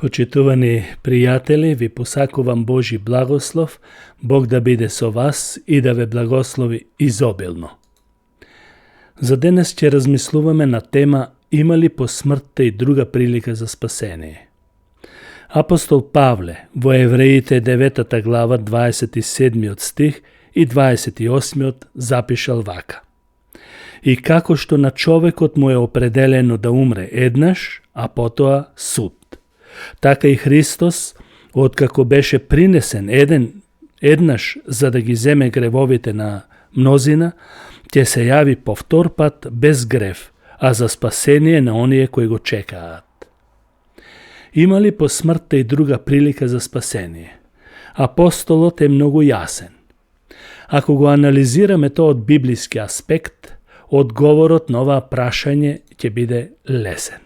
Почитувани пријатели, ви посакувам Божи благослов, Бог да биде со вас и да ве благослови изобилно. За денес ќе размислуваме на тема има ли по смртта и друга прилика за спасение. Апостол Павле во Евреите 9 глава 27 стих и 28 запишал вака: И како што на човекот му е определено да умре еднаш, а потоа суд, така и Христос, откако беше принесен еднаш за да ги земе гревовите на мнозина, ќе се јави повтор пат без грев, а за спасение на оние кои го чекаат. Има ли по смртта и друга прилика за спасение? Апостолот е многу јасен. Ако го анализираме тоа од библиски аспект, одговорот на оваа прашање ќе биде лесен.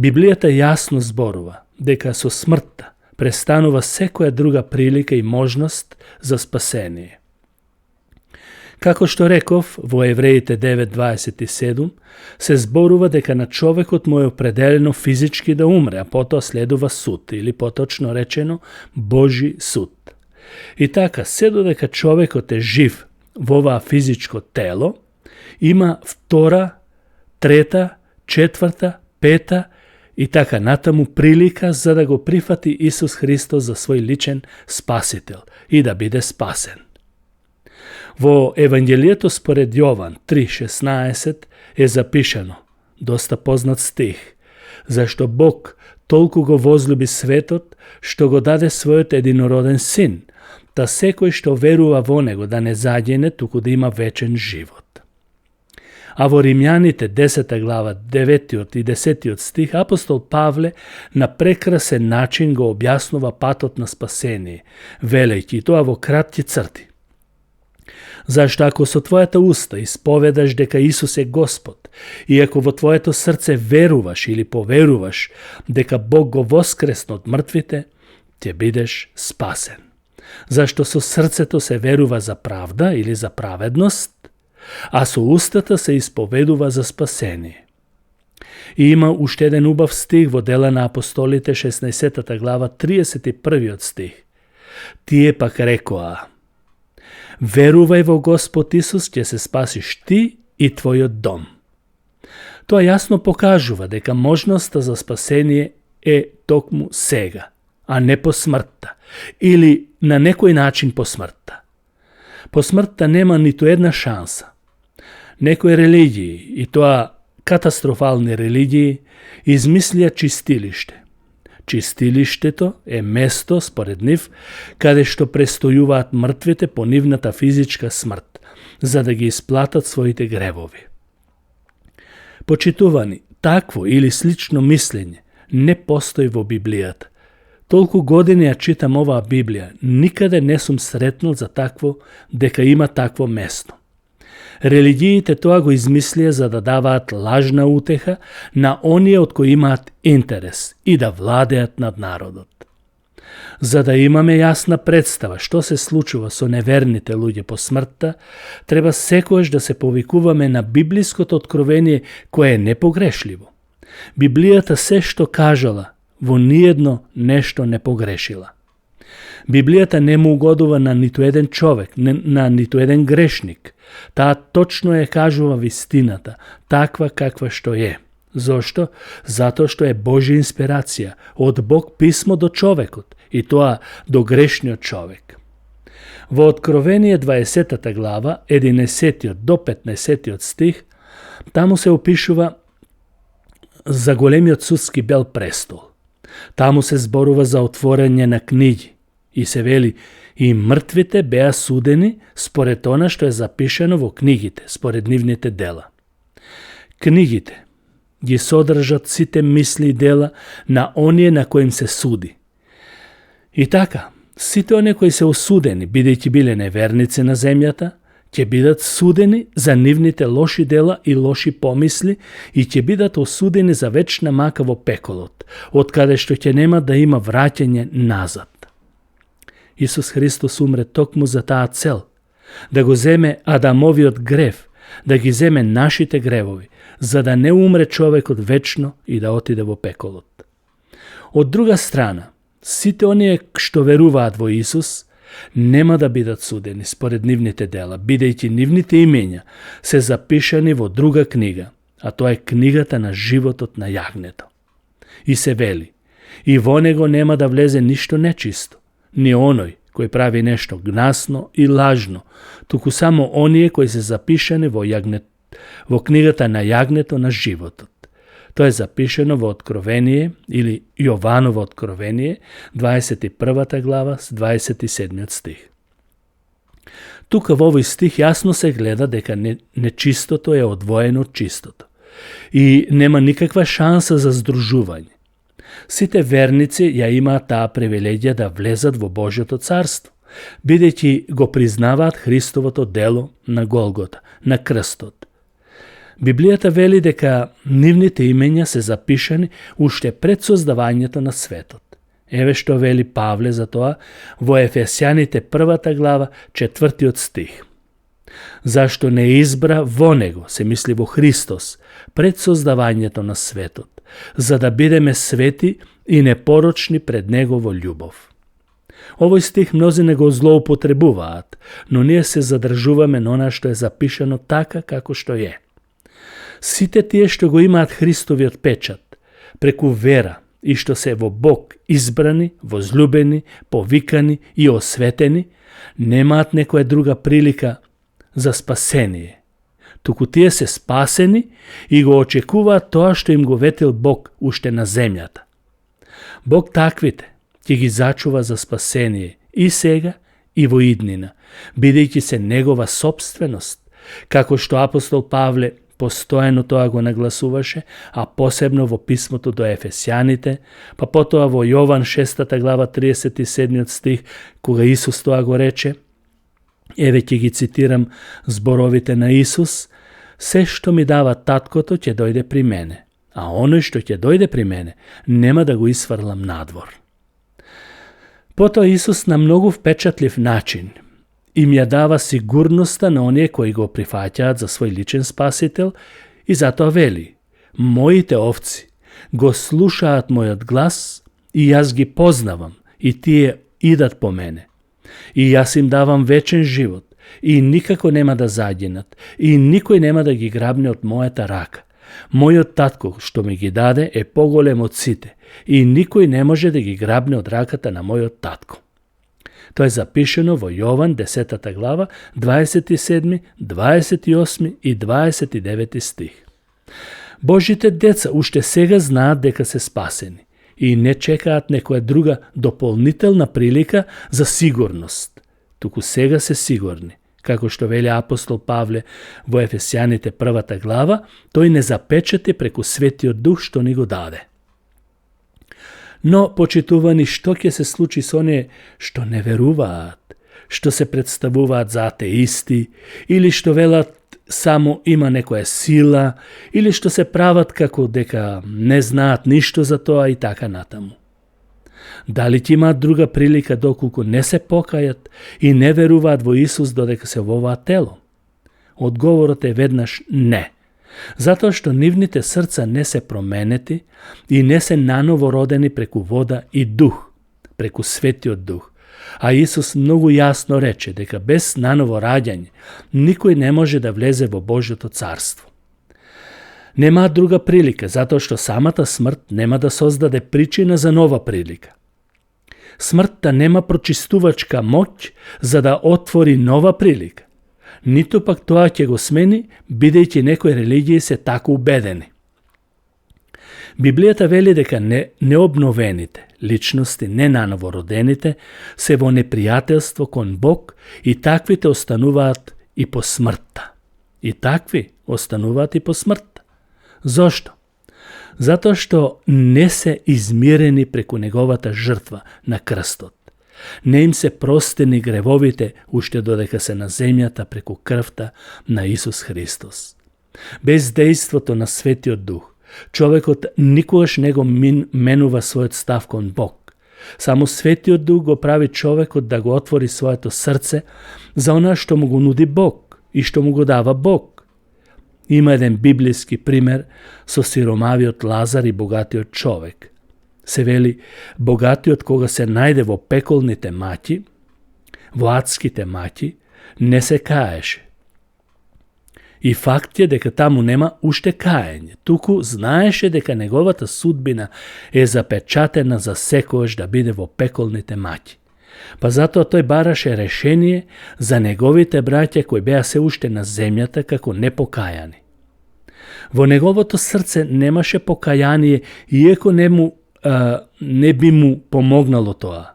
Библијата јасно зборува дека со смртта престанува секоја друга прилика и можност за спасение. Како што реков во Евреите 9.27, се зборува дека на човекот му е определено физички да умре, а потоа следува суд, или поточно речено Божи суд. И така, се додека човекот е жив во оваа физичко тело, има втора, трета, четврта, пета и така натаму прилика за да го прифати Исус Христос за свој личен спасител и да биде спасен. Во Евангелието според Јован 3.16 е запишано, доста познат стих: зашто Бог толку го возлюби светот, што го даде својот единороден син, та секој што верува во него да не загине, туку да има вечен живот. А во Римјаните 10 глава 9 и 10 стих апостол Павле на прекрасен начин го објаснува патот на спасение, велејќи тоа во кратки црти. Зашто ако со твојата уста исповедаш дека Исус е Господ, и ако во твоето срце веруваш или поверуваш дека Бог го воскресна од мртвите, ќе бидеш спасен. Зашто со срцето се верува за правда или за праведност, а со устата се исповедува за спасение. И има уште еден убав стих во Дела на апостолите 16 глава 31 стих. Тие пак рекоа: верувај во Господ Исус, ќе се спасиш ти и твојот дом. Тоа јасно покажува дека можноста за спасение е токму сега, а не по смртта, или на некој начин по смртта. По смртта нема ниту една шанса. Некои религии, и тоа катастрофални религии, измислија чистилиште. Чистилиштето е место, според нив, каде што престојуваат мртвите по нивната физичка смрт, за да ги исплатат своите гревови. Почитувани, такво или слично мислење не постои во Библијата. Толку години ја читам оваа Библија, никаде не сум сретнал за такво, дека има такво место. Религиите тоа го измислија за да даваат лажна утеха на оние од кои имаат интерес и да владеат над народот. За да имаме јасна представа што се случува со неверните луѓе по смртта, треба секојаш да се повикуваме на библиското откровение кое е непогрешливо. Библијата се што кажала, во ниедно нешто не погрешила. Библијата не му угодува на ниту еден човек, на ниту еден грешник. Таа точно е кажува вистината, таква каква што е. Зошто? Затоа што е Божја инспирација, од Бог писмо до човекот, и тоа до грешниот човек. Во Откровение 20 глава, 11 до 15 стих, таму се опишува за големиот судски бел престол. Таму се зборува за отворање на книги и се вели: и мртвите беа судени според она што е запишано во книгите, според нивните дела. Книгите ги содржат сите мисли и дела на оние на кои им се суди. И така, сите оние кои се осудени, бидејќи биле неверници на земјата, ќе бидат судени за нивните лоши дела и лоши помисли и ќе бидат осудени за вечна мака во пеколот, од каде што ќе нема да има враќање назад. Исус Христос умре токму за таа цел, да го земе Адамовиот грев, да ги земе нашите гревови, за да не умре човекот вечно и да отиде во пеколот. Од друга страна, сите оние што веруваат во Исус, нема да бидат судени според нивните дела, бидејќи нивните имења се запишани во друга книга, а тоа е книгата на животот на јагнето. И се вели, и во него нема да влезе ништо нечисто, ни оној кој прави нешто гнасно и лажно, туку само оние кои се запишани во книгата на јагнето на животот. Тоа е запишено во Откровение или Јованово Откровение, 21 глава, 27 стих. Тука во овој стих јасно се гледа дека нечистото е одвоено од чистото и нема никаква шанса за здружување. Сите верници ја имаат таа привилегија да влезат во Божјото царство, бидејќи го признаваат Христовото дело на Голгота, на крстот. Библијата вели дека нивните имења се запишани уште пред создавањето на светот. Еве што вели Павле за тоа во Ефесјаните 1 глава, 4 стих. Зашто не избра во него, се мисли во Христос, пред создавањето на светот, за да бидеме свети и непорочни пред него во љубов. Овој стих мнози не го злоупотребуваат, но ние се задржуваме на она што е запишано така како што е. Сите тие што го имаат Христовиот печат, преку вера и што се во Бог избрани, возлюбени, повикани и осветени, немаат некоја друга прилика за спасение. Туку тие се спасени и го очекуваат тоа што им го ветил Бог уште на земјата. Бог таквите ќе ги зачува за спасение и сега и во иднина, бидејќи се негова собственост, како што апостол Павле постојано тоа го нагласуваше, а посебно во писмото до Ефесјаните, па потоа во Јован 6 глава 37 стих, кога Исус тоа го рече, еве ќе ги цитирам зборовите на Исус, се што ми дава таткото ќе дојде при мене, а оној што ќе дојде при мене, нема да го исфрлам надвор. Потоа Исус на многу впечатлив начин им ја дава сигурноста на оние кои го прифаќаат за свој личен спасител и затоа вели: моите овци го слушаат мојот глас и јас ги познавам и тие идат по мене. И јас им давам вечен живот и никако нема да загинат и никој нема да ги грабне од мојата рака. Мојот татко што ми ги даде е поголем од сите и никој не може да ги грабне од раката на мојот татко. Тоа е запишено во Јован 10 глава, 27, 28 и 29 стих. Божите деца уште сега знаат дека се спасени и не чекаат некоја друга дополнителна прилика за сигурност. Туку сега се сигурни. Како што вели апостол Павле во Ефесјаните 1 глава, тој не запечати преку Светиот Дух што ни го даде. Но, почитувани, што ќе се случи со оние што не веруваат, што се представуваат за атеисти, или што велат само има некоја сила, или што се прават како дека не знаат ништо за тоа и така натаму. Дали ќе имаат друга прилика доколку не се покајат и не веруваат во Исус додека се во оваа тело? Одговорот е веднаш не. Затоа што нивните срца не се променети и не се наново родени преку вода и дух, преку Светиот Дух. А Исус многу јасно рече дека без наново раѓање никој не може да влезе во Божјото царство. Нема друга прилика, затоа што самата смрт нема да создаде причина за нова прилика. Смртта нема прочистувачка моќ за да отвори нова прилика. Ниту пак тоа ќе го смени, бидејќи некои религии се така убедени. Библијата вели дека необновените личности, ненаново родените, се во непријателство кон Бог и таквите остануваат и по смртта. И такви остануваат и по смртта. Зошто? Затоа што не се измирени преку неговата жртва на крстот. Не им се простени гревовите уште додека се на земјата преку крвта на Исус Христос. Без дејството на Светиот Дух, човекот никогаш не го менува својот став кон Бог. Само Светиот Дух го прави човекот да го отвори своето срце за она што му го нуди Бог и што му го дава Бог. Има еден библиски пример со сиромавиот Лазар и богатиот човек. се вели, богатиот кога се најде во пеколните маќи, во адските маќи, не се каеше. И факт е дека таму нема уште каење, туку знаеше дека неговата судбина е запечатена за секојаш да биде во пеколните маќи. Па затоа тој бараше решение за неговите браќа кои беа се уште на земјата како непокајани. Во неговото срце немаше покаяние, иако не би му помогнало тоа.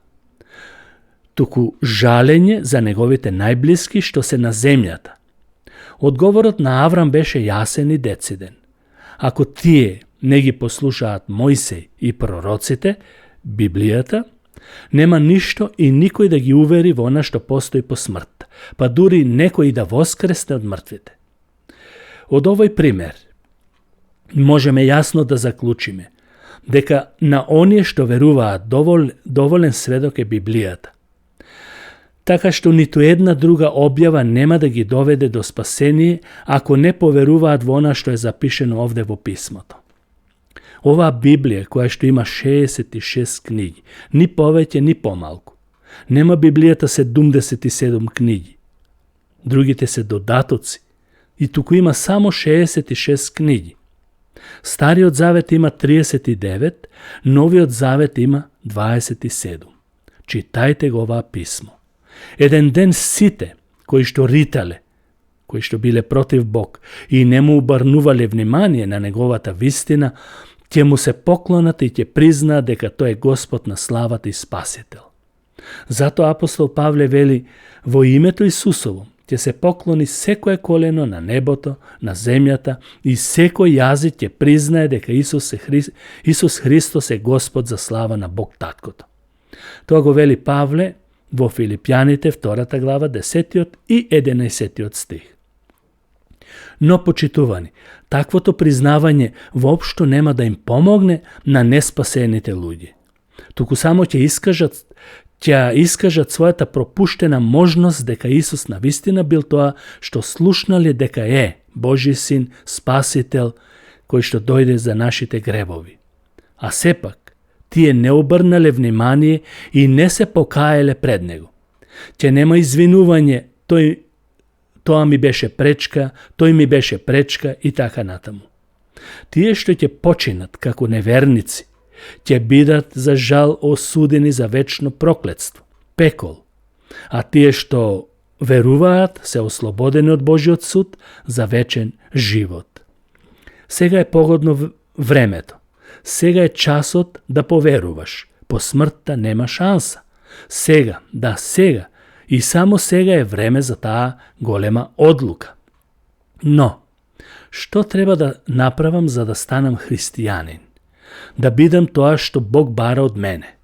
Туку жалење за неговите најблиски што се на земјата. Одговорот на Аврам беше јасен и дециден. Ако тие не ги послушаат Мојсей и пророците, Библијата, нема ништо и никој да ги увери во она што постои по смрт, па дури некој да воскресне од мртвите. Од овој пример можеме јасно да заклучиме дека на оние што веруваат доволен сведок е Библијата. Така што ниту една друга објава нема да ги доведе до спасение ако не поверуваат во она што е запишено овде во писмото. Оваа Библија, која што има 66 книги, ни повеќе, ни помалку. Нема Библијата 77 книги. Другите се додатоци. И туку има само 66 книги. Стариот завет има 39, новиот завет има 27. Читајте го оваа писмо. Еден ден сите кои што ритале, кои што биле против Бог и не му обрнувале внимание на неговата вистина, ќе му се поклонат и ќе признаат дека тој е Господ на славата и Спасител. Затоа апостол Павле вели, во името Исусово ќе се поклони секое колено на небото, на земјата и секој јазик ќе признае дека Исус Христос е Господ за слава на Бог Таткото. Тоа го вели Павле во Филипјаните 2 глава 10 и 11 стих. Но, почитувани, таквото признавање воопшто нема да им помогне на неспасените луѓе. Туку само ќе искажат својата пропуштена можност дека Исус навистина бил тоа што слушнале дека е Божи син, Спасител, кој што дојде за нашите гребови. А сепак, тие не обрнале внимание и не се покаеле пред него. Ќе нема извинување, тоа ми беше пречка, тој ми беше пречка и така натаму. Тие што ќе починат како неверници, ќе бидат за жал осудени за вечно проклетство, пекол, а тие што веруваат се ослободени од Божиот суд за вечен живот. Сега е погодно времето. Сега е часот да поверуваш. По смртта нема шанса. Сега и само сега е време за таа голема одлука. Но, што треба да направам за да станам христијанин? Да бидам тоа што Бог бара од мене?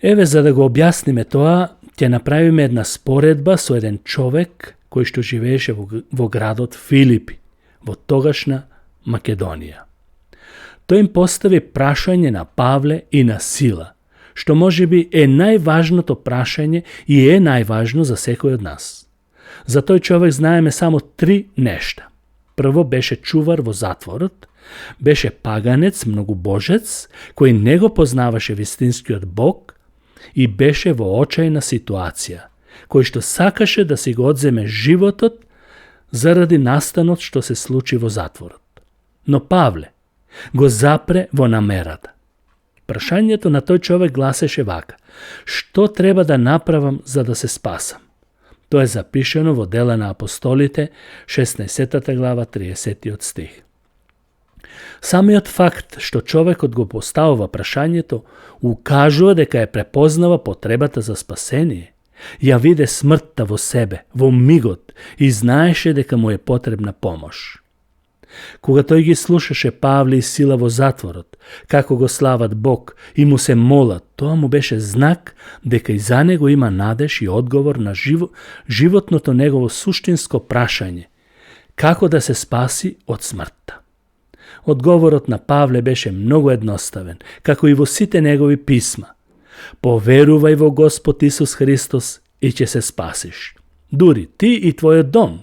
Еве, за да го објасниме тоа, ќе направиме една споредба со еден човек кој што живееше во градот Филипи, во тогашна Македонија. Тој им постави прашање на Павле и на Сила, што можеби е најважното прашање и е најважно за секој од нас. За тој човек знаеме само 3 нешта. Прво беше чувар во затворот, беше паганец, многобожец, кој не го познаваше вистинскиот Бог и беше во очајна ситуација, кој што сакаше да си го одземе животот заради настанот што се случи во затворот. Но Павле го запре во намерата. Прашањето на тој човек гласеше вака: што треба да направам за да се спасам? Тоа е запишено во Дела на апостолите, 16 глава, 30 стих. Самиот факт што човекот го поставува прашањето укажува дека е препознава потребата за спасение. Ја виде смртта во себе, во мигот, и знаеше дека му е потребна помош. Кога тој ги слушаше Павле и Сила во затворот, како го слават Бог и му се молат, тоа му беше знак дека и за него има надеж и одговор на животното негово суштинско прашање: како да се спаси од смртта. Одговорот на Павле беше многу едноставен, како и во сите негови писма. Поверувај во Господ Исус Христос и ќе се спасиш. Дури ти и твојот дом.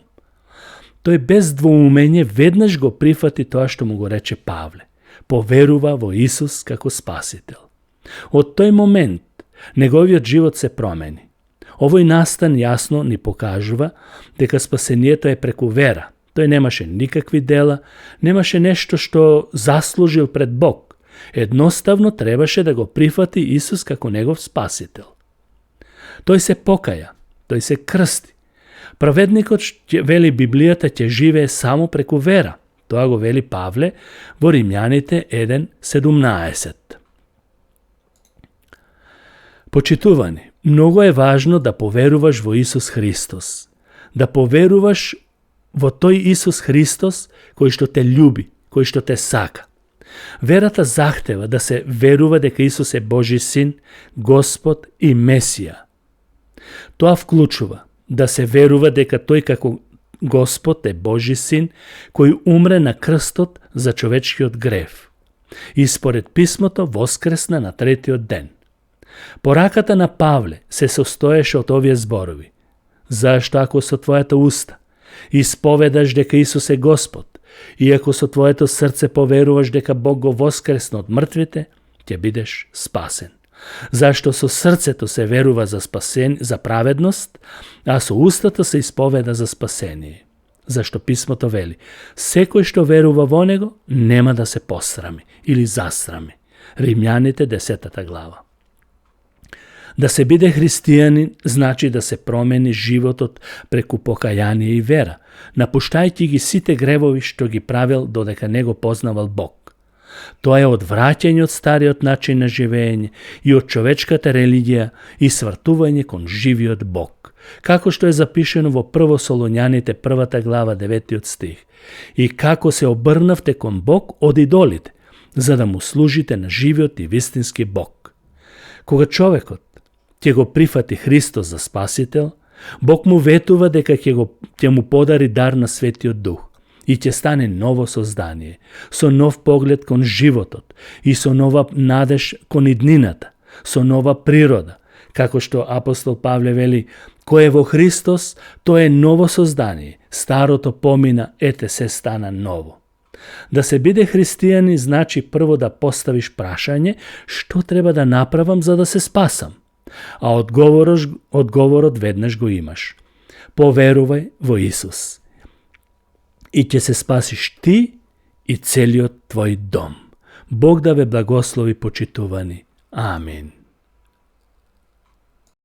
Тој без двоумење веднаш го прифати тоа што му го рече Павле. Поверува во Исус како Спасител. Од тој момент неговиот живот се промени. Овој настан јасно ни покажува дека спасението е преку вера. Тој немаше никакви дела, немаше нешто што заслужил пред Бог. Едноставно требаше да го прифати Исус како негов Спасител. Тој се покаја, тој се крсти. Праведникот, вели Библијата, ќе живее само преку вера. Тоа го вели Павле во Римјаните 1:17. Почитувани, многу е важно да поверуваш во Исус Христос. Да поверуваш во тој Исус Христос кој што те љуби, кој што те сака. Верата захтева да се верува дека Исус е Божи Син, Господ и Месија. Тоа вклучува да се верува дека тој како Господ е Божи Син кој умре на крстот за човечкиот грев. И според писмото воскресна на третиот ден. Пораката на Павле се состоеше од овие зборови. Зашто ако со твојата уста исповедаш дека Исус е Господ и ако со твоето срце поверуваш дека Бог го воскресна од мртвите, ќе бидеш спасен. Зашто со срцето се верува за за праведност, а со устата се исповеда за спасение. Зашто писмото вели: секој што верува во него нема да се посрами или засрами. Римјаните 10 глава. Да се биде христијанин значи да се промени животот преку покаяние и вера, напуштајќи ги сите гревови што ги правил додека не го познавал Бог. Тоа е одвраќање од стариот начин на живење и од човечката религија и свртување кон живиот Бог. Како што е запишено во Прво Солуњаните 1 глава 9 стих. И како се обрнавте кон Бог од идолите, за да му служите на живиот и вистински Бог. Кога човекот ќе го прифати Христос за Спасител, Бог му ветува дека ќе му подари дар на Светиот Дух и ќе стане ново создание, со нов поглед кон животот и со нова надеж кон иднината, со нова природа, како што апостол Павле вели: кој е во Христос, тој е ново создание, старото помина, ете се стана ново. Да се биде христијани значи прво да поставиш прашање што треба да направам за да се спасам. А одговорот веднаш го имаш. Поверувај во Исус. И ќе се спасиш ти и целиот твој дом. Бог да ве благослови, почитувани. Амин.